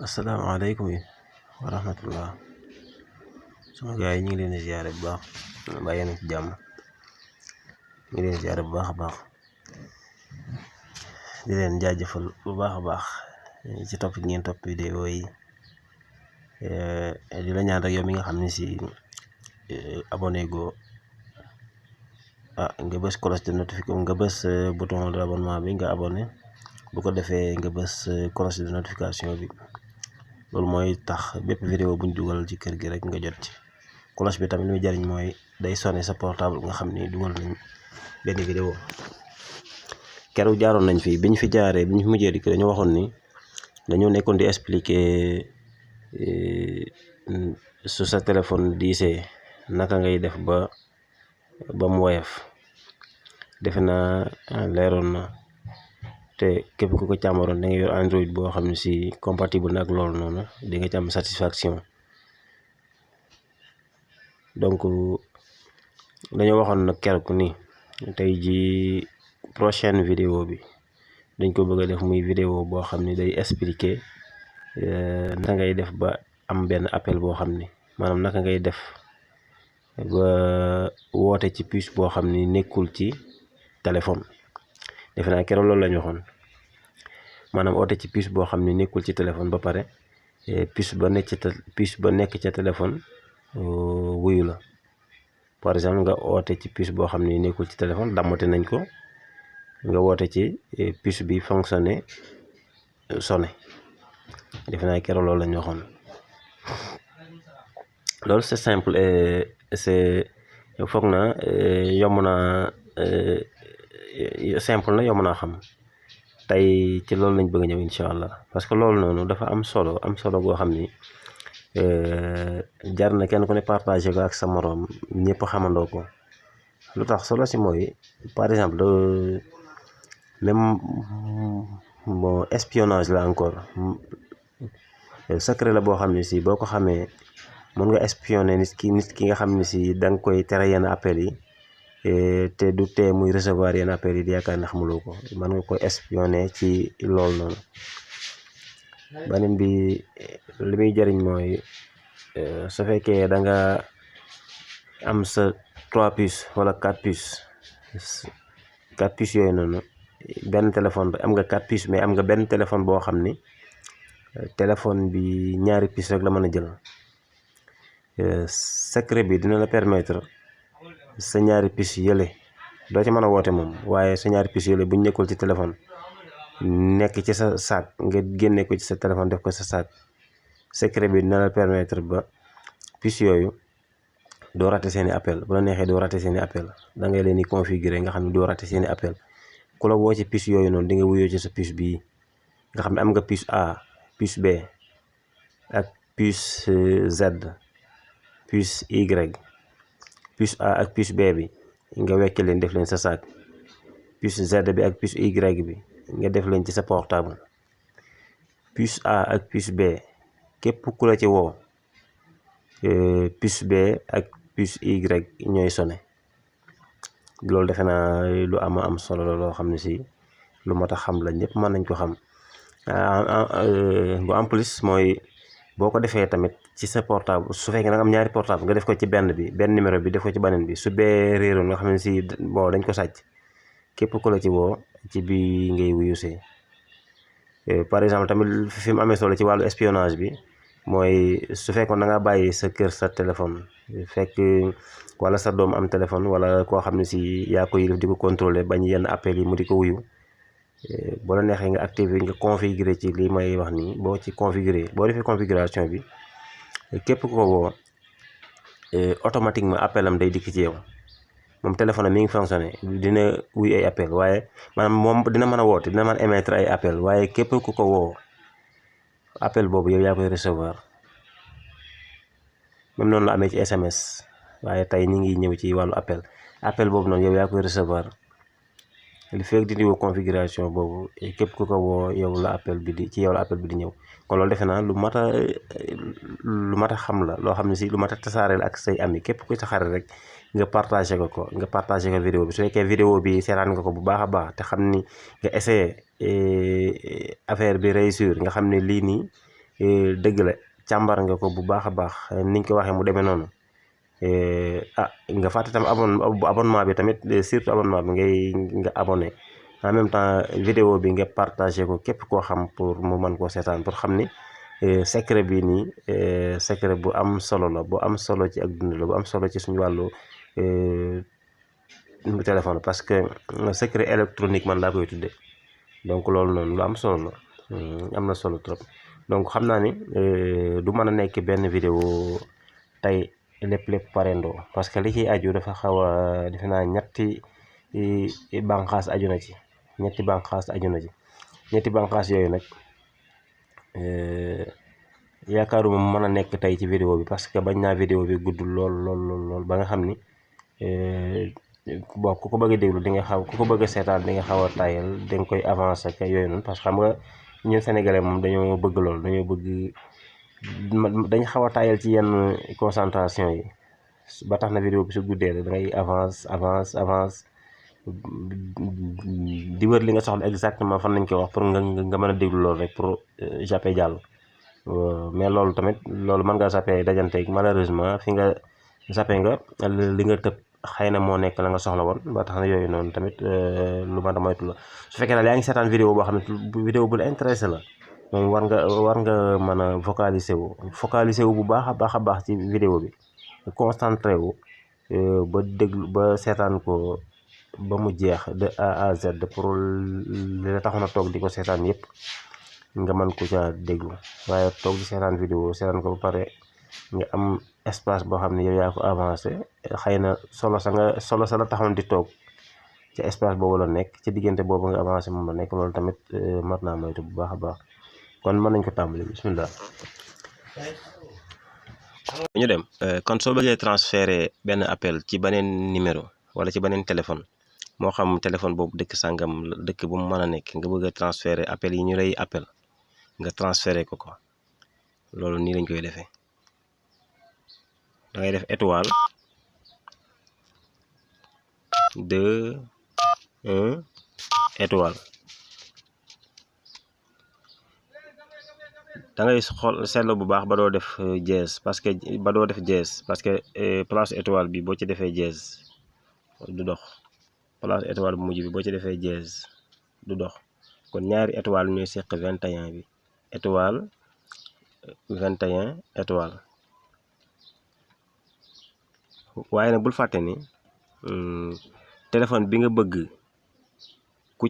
asalaamaaleykum wa rahmatullah sama gaay yi ñu ngi leen di ziare bu baax bàyyi na ci jàmm ñu ngi leen di ziare bu baax a baax di leen jaajëfal bu baax a baax ci topp ngeen topp vidéo yi di la ñaan rek yow mi nga xam ne si abonné go nga bës cloche de notification nga bës bouton de abonnement bi nga abonné bu ko defee nga bës cloche de notification bi loolu mooy tax bépp vidéo buñ dugal ci kër gi rek nga jot ci cloche bi tamit li muy jariñ mooy day sonné sa portable nga xam ni dugal nañ benn vidéo keroog jaaroon nañ fi biñ fi jaaree biñ fi mujjee dikk dañu waxoon ni dañoo nekkoon di expliquer su sa téléphone diisee naka ngay def ba mu woyof defe naa leeroon na te képp ku ko càmmaroon da nga yor Android boo xam ne si compatible nag loolu noonu di nga ci am satisfaction donc dañoo waxoon nag keroog ni tey ji prochaine vidéo bi dañ ko bëgg a def muy vidéo boo xam ne day expliquer naka ngay def ba am benn appel boo xam ni maanaam naka ngay def ba woote ci puce boo xam ni nekkul ci téléphone defe naa keroog loolu la ñu waxoon maanaam woote ci puce boo xam ni nekkul ci téléphone ba pare puce ba nekk ca téléphone wuyu la par exemple nga woote ci puce boo xam ni nekkul ci téléphone dammate nañ ko nga woote ci puce bi fonctionné sonné defe naa keroog loolu la ñu waxoon loolu c'est simple et c'est foog na yomb naa simple na yomb naa xam tey ci loolu lañ bëgg a ñëw incha allah parce que loolu noonu dafa am solo goo xam ni jar na kenn ku ne partagé ko ak sa moroom ñëpp xamandoo ko lu tax solo si mooy par exemple même bon espionnage la encore secret la boo xam ne si boo ko xamee mën nga espionner nit ki nga xam ne si da nga koy tere yenn appel yi te du tee muy recevoir yenn appel yi di yaakaar ne xamuloo ko mën nga koy espionner ci loolu noonu beneen bi li muy jëriñ mooy su fekkee da nga am sa 3 puces wala 4 puces yooyu noonu benn téléphone am nga 4 puces mais am nga benn téléphone boo xam ni téléphone bi ñaari puces rek la mën a jël secret bi dina la permettre sa ñaari puces yële doo ci mën a woote moom waaye sa ñaari puces yële buñ nekkul ci téléphone nekk ci sa sac nga génne ko ci sa téléphone def ko sa sac secret bi dina la permettre ba puces yooyu doo raté seeni appel bu la neexee doo raté seeni appel da ngay leen di configurer nga xam ne doo raté seeni appel ku la woo ci puces yooyu noonu di nga wuyoo ci sa puce bii nga xam ne am nga puce A puce B ak puce Z puce Y puce A ak puce B bi nga wekk leen def leen sa sac puce Z bi ak puce Y bi nga def leen ci sa portable puce A ak puce B képp ku la ci woo puce B ak puce Y ñooy sonné loolu defe naa lu am solo la loo xam ne si lu mat a xam la ñëpp mën nañ ko xam bu en plus mooy boo ko defee tamit ci sa portable su fekkee nga am ñaari portable nga def ko ci benn numéro bi def ko ci beneen bi su bee réeroon nga xam ne si bon dañ ko sàcc képp ku la ci woo ci bi ngay wuyusee par exemple tamit fi mu amee solo ci wàllu espionnage bi mooy su fekkoon da nga bàyyi sa kër sa téléphone fekk wala sa doom am téléphone wala koo xam ne si yaa ko yilif di ko contrôler bañ yenn appel yi mu di ko wuyu boo la neexee nga activer nga configurer ci lii may wax nii boo ci configurer boo defee configuration bi képp ko woo automatiquement appel am day dikk ci yow moom téléphone am mi ngi fonctionné dina wuy ay appel waaye maanaam moom dina mën a woote dina mën a émettre ay appel waaye képp ku ko woo appel boobu yow yaa koy recevoir même noonu la amee ci SMS waaye tey ñi ngi ñëw ci wàllu appel boobu noonu yow yaa koy recevoir li fekk dindi woo configuration boobu képp ku ko woo yow la appel bi di ci yow la appel bi di ñëw kon loolu defe naa lu mat a xam la loo xam ne si lu mat a tasaareel ak say ami képp ku sa xarit rek nga partagé ko vidéo bi su fekkee vidéo bi seetaan nga ko bu baax a baax te xam ni nga essayé affaire bi réussir nga xam ne lii nii dëgg la càmbar nga ko bu baax a baax niñ ko waxee mu demee noonu nga fàtte tam abonnement bi tamit surtout abonnement bi nga abonné en même temps vidéo bi nga partagé ko képp koo xam pour mu mën koo seetaan pour xam ni secret bi nii secret bu am solo la bu am solo ci ak dund la bu am solo ci suñu wàllu téléphone parce que secret électronique man laa koy tudde donc loolu noonu lu am solo la am na solo trop donc xam naa ni du mën a nekk benn vidéo tey lépp parendoo parce que li ciy aju dafa xaw a defe naa ñetti bànqaas aju na ci ñetti bànqaas yooyu nag yaakaaruma mën a nekk tey ci vidéo bi parce que bañ naa vidéo bi gudd lool ba nga xam ni bon ku ko bëgg a déglu di nga ku ko bëgg a seetaan di nga xaw a tayal da nga koy avancer ak yooyu noonu parce que xam nga ñun sénégalais moom dañoo bëgg lool dañu xaw a tayal ci yenn concentration yi ba tax na vidéo bi su guddee da ngay avance di wër li nga soxla exactement fan lañ koy wax pour nga mën a déglu loolu rek pour jàppee jàll mais loolu tamit loolu mën nga jàppee dajanteeg malheureusement fi nga jàppee nga li nga tëb xëy na moo nekk la nga soxla woon ba tax na yooyu noonu tamit lu ma moytu la su fekkee daal yaa ngi seetaan vidéo boo xam ne vidéo bu la intéressé la moom war nga mën a focaliser wu bu baax a baax ci vidéo bi concentré wu ba déglu ba seetaan ko ba mu jeex de A à Z pour li la taxoon a toog di ko seetaan yëpp nga mën ko caa déglu waaye toog di seetaan vidéo seetaan ko ba pare nga am espace boo xam ne yow yaa ko avancé xëy na solo sa la taxoon di toog ci espace boobu la nekk ci diggante boobu nga avancé moom la nekk loolu tamit mat naa moytu bu baax a baax kon mën nañ ko tàmbali bismillah ñu dem kon soo bëggee transférer benn appel ci beneen numéro wala ci beneen téléphone moo xam téléphone boobu dëkk sàngam dëkk bu mu mën a nekk nga bëgg a transférer appel yi ñu lay appel nga transférer ko loolu nii lañ koy defee da ngay def étoile 2 1 étoile da ngay xool seetlu bu baax ba doo def dièse parce que place étoile bi boo ci defee dièse du dox place étoile bu mujj bi boo ci defee dièse du dox kon ñaari étoile ñooy seq 21 bi étoile 21 étoile waaye nag bul fàtte ni téléphone bi nga bëgg ku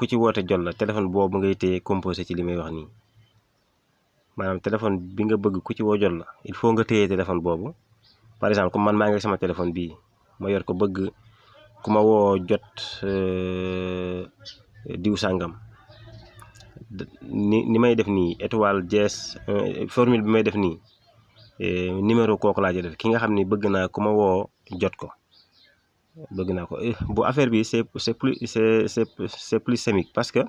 ci woote jot la téléphone boobu ngay téye composé ci li may wax nii maanaam téléphone bi nga bëgg ku ci woo jot la il faut nga téye téléphone boobu par exemple comme man maa ngi sama téléphone bii ma yor ko bëgg ku ma woo jot diw sàngam ni may def nii étoile dièse formule bi may def nii numéro kooku laa ci def ki nga xam ni bëgg naa ku ma woo jot ko bëgg naa ko bu affaire bi c'est plus sémique parce que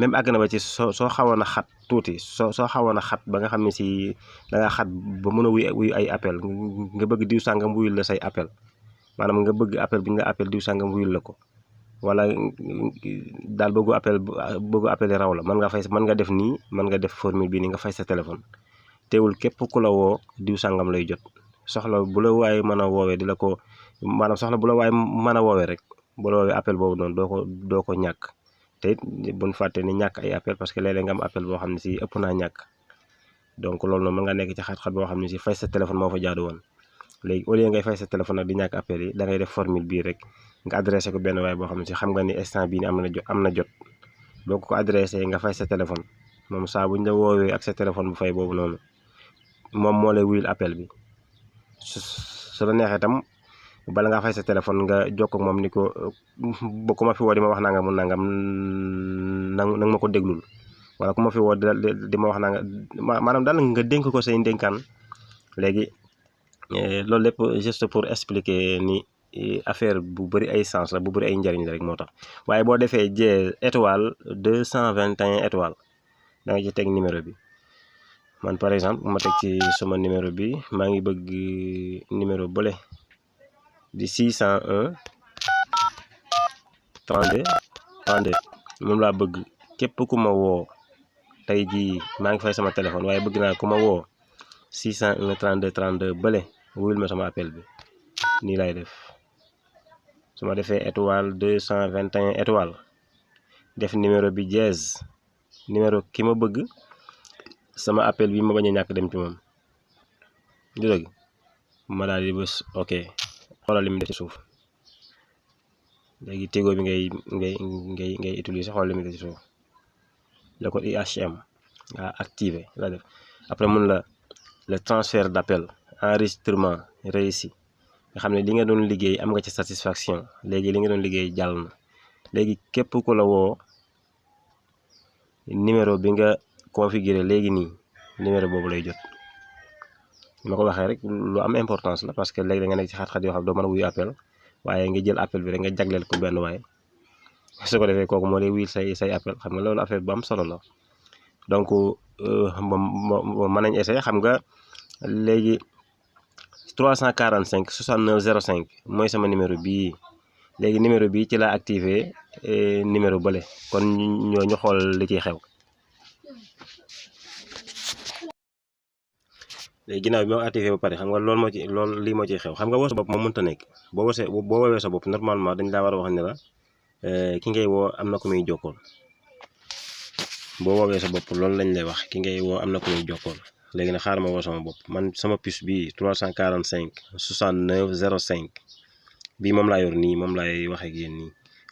même àgg na ba ci soo xawoon a xat tuuti soo xawoon a xat ba nga xam ne si da nga xat ba mën a wuy ay appel nga bëgg diw sàngam wuyul la say appel maanaam nga bëgg appel bi nga appel diw sàngam wuyul la ko wala daal bëggu appel raw la mën nga def nii mën nga def formule bi nii nga fay sa téléphone teewul képp ku la woo diw sàngam lay jot soxla bu la waaye mën a woowee di la ko maanaam soxla bu la waaye mën a woowee rek bu la woowee appel boobu noonu doo ko ñàkk te it buñ fàtte ni ñàkk ay appel parce que léeg-léeg nga am appel boo xam ne si ëpp naa ñàkk donc loolu noonu mën nga nekk ci xat-xat boo xam ne si fay sa téléphone moo fa jaadu woon léegi au lieu ngay fay sa téléphone nag di ñàkk appel yi da ngay def formule bii rek nga adressé ko benn waaye boo xam ne si xam nga ni instant bii ni am na jot boo ko adressé nga fay sa téléphone moom saa buñ la woowee ak sa téléphone bu fay boobu noonu moom moo lay wuyul appel bi su la neexee tam bala ngaa fay sa téléphone nga jokkoo ak moom ni ko ba ku ma fi woo di ma wax nangam nang ma ko déglul wala ku ma fi woo di ma wax nangam maanaam daal nga dénk ko say ndénkaan léegi loolu lépp juste pour expliquer ni affaire bu bëri ay sens la bu bëri ay njariñ la rek moo tax waaye boo defee étoile 221 étoile da nga ci teg numéro bi man par exemple ma teg ci sama numéro bi maa ngi bëgg numéro bële di 601 32 32 moom laa bëgg képp ku ma woo tey jii maa ngi fay sama téléphone waaye bëgg naa ku ma woo 601 32 32 bële wuyul ma sama appel bi nii lay def su ma defee étoile 221 étoile def numéro bi dièse numéro ki ma bëgg sama appel bi ma bañ a ñàkk dem ci moom du dëgg ma daal di bës ok xoolal li mu def ci suuf léegi Tigo bi ngay utiliser xoolal li mu def ci suuf le code IHM nga activé la def après mun la le transfert d'appel enregistrement réussi nga xam ne li nga doon liggéey am nga ci satisfaction léegi li nga doon liggéey jàll na léegi képp ku la woo numéro bi nga configuré léegi nii numéro boobu lay jot ma ko waxee rek lu am importance la parce que léegi da nga nekk ci xat-xat yoo xam doo mën a wuyu appel waaye nga jël appel bi rek nga jagleel ko benn waaye su ko defee kooku moo lay wuyul say appel xam nga loolu affaire bu am solo la donc mën nañ essayer xam nga léegi 345 69 05 mooy sama numéro bii léegi numéro bii ci laa activé numéro bële kon ñoo ñu xool li ciy xew léegi ginnaaw bi ma activé ba pare xam nga loolu lii moo ciy xew xam nga woo sa bopp moom mënta nekk boo woowee sa bopp normalement dañ laa war a wax ne la ki ngay woo am na ku muy jokkool boo woowee sa bopp loolu lañ lay wax ki ngay woo am na ku muy jokkool léegi nag xaaral ma woo sama bopp man sama puce bii 345 69 05 bii moom laa yor nii moom laay wax ak yéen nii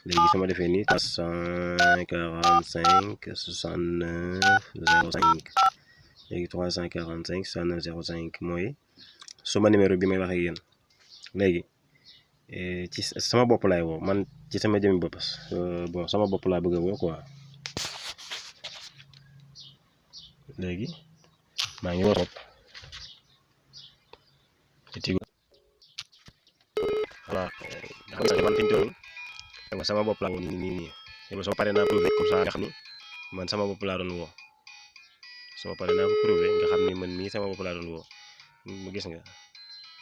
léegi su ma defee nii 345 69 05 léegi 345 69 05 mooy suma numéro bi may wax ak yéen léegi ci sama bopp laay woo man ci sama jëmmi bopp bon sama bopp laa bëgg a woo quoi léegi maa ngi woo bopp ci Tigo voilà man fi ñu toll sama bopp laa woo nii soo paree naa prouvé comme ça nga xam ni man sama bopp laa doon woo soo paree naa ko prouvé nga xam ni man mii sama bopp laa doon woo mu gis nga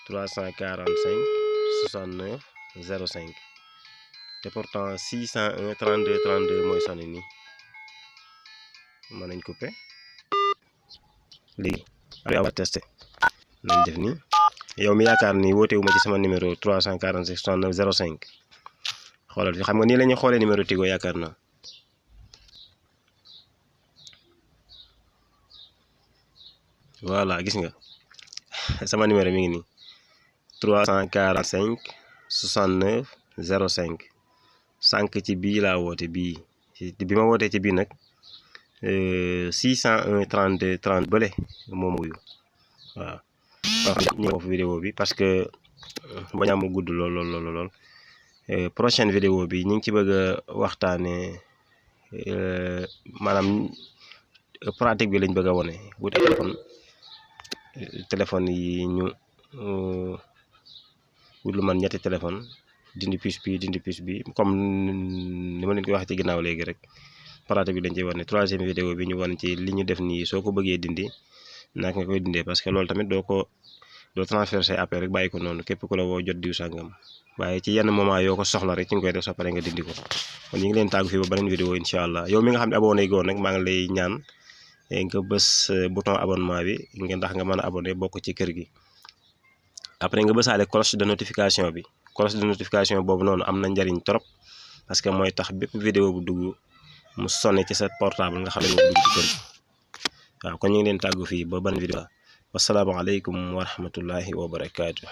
345 69 05 te pourtant 601 32 32 mooy sonné nii mën nañ coupé léegi awa testé nañ def nii yow mi yaakaar ni woote wu ma ci sama numéro 346 69 05 xoolal xam nga nii la ñuy xoolee numéro Tigo yaakaar naa voilà gis nga sama numéro mi ngi nii 345 69 05 sànq ci bii laa woote bii bi ma wootee ci bii nag 601 32 30 bële moom wuyu waaw ñu foofu vidéo bi parce que bañ a gudd lool prochaine vidéo bi ñu ngi ci bëgg a waxtaane maanaam pratique bi lañ bëgg a wone wut téléphone yi ñu wut lu man ñetti téléphone dindi puce bi comme ni ma leen ko waxee ci ginnaaw léegi rek pratique bi lañ ciy wane troisième vidéo bi ñu wan ci li ñu def nii soo ko bëggee dindi naka nga koy dindee parce que loolu tamit doo transférer say appel rek bàyyi ko noonu képp ku la woo jot diw sàngam waaye ci yenn moment yoo ko soxla rek ci nga koy def soo paree nga dindi ko kon ñu ngi leen tàggu fii ba beneen vidéo incha allah yow mi nga xam ne abonné goon nag maa ngi lay ñaan nga bës bouton abonnement bi ndax nga mën a abonné bokk ci kër gi après nga bësaale cloche de notification bi cloche de notification boobu noonu am na njariñ trop parce que mooy tax bépp vidéo bu dugg mu sonné ci sa portable nga xam ne dugg ci kër gi waaw kon ñu ngi leen tàggu fii ba beneen vidéo wasalaamaaleykum wa rahmatullahi wa barakaatu.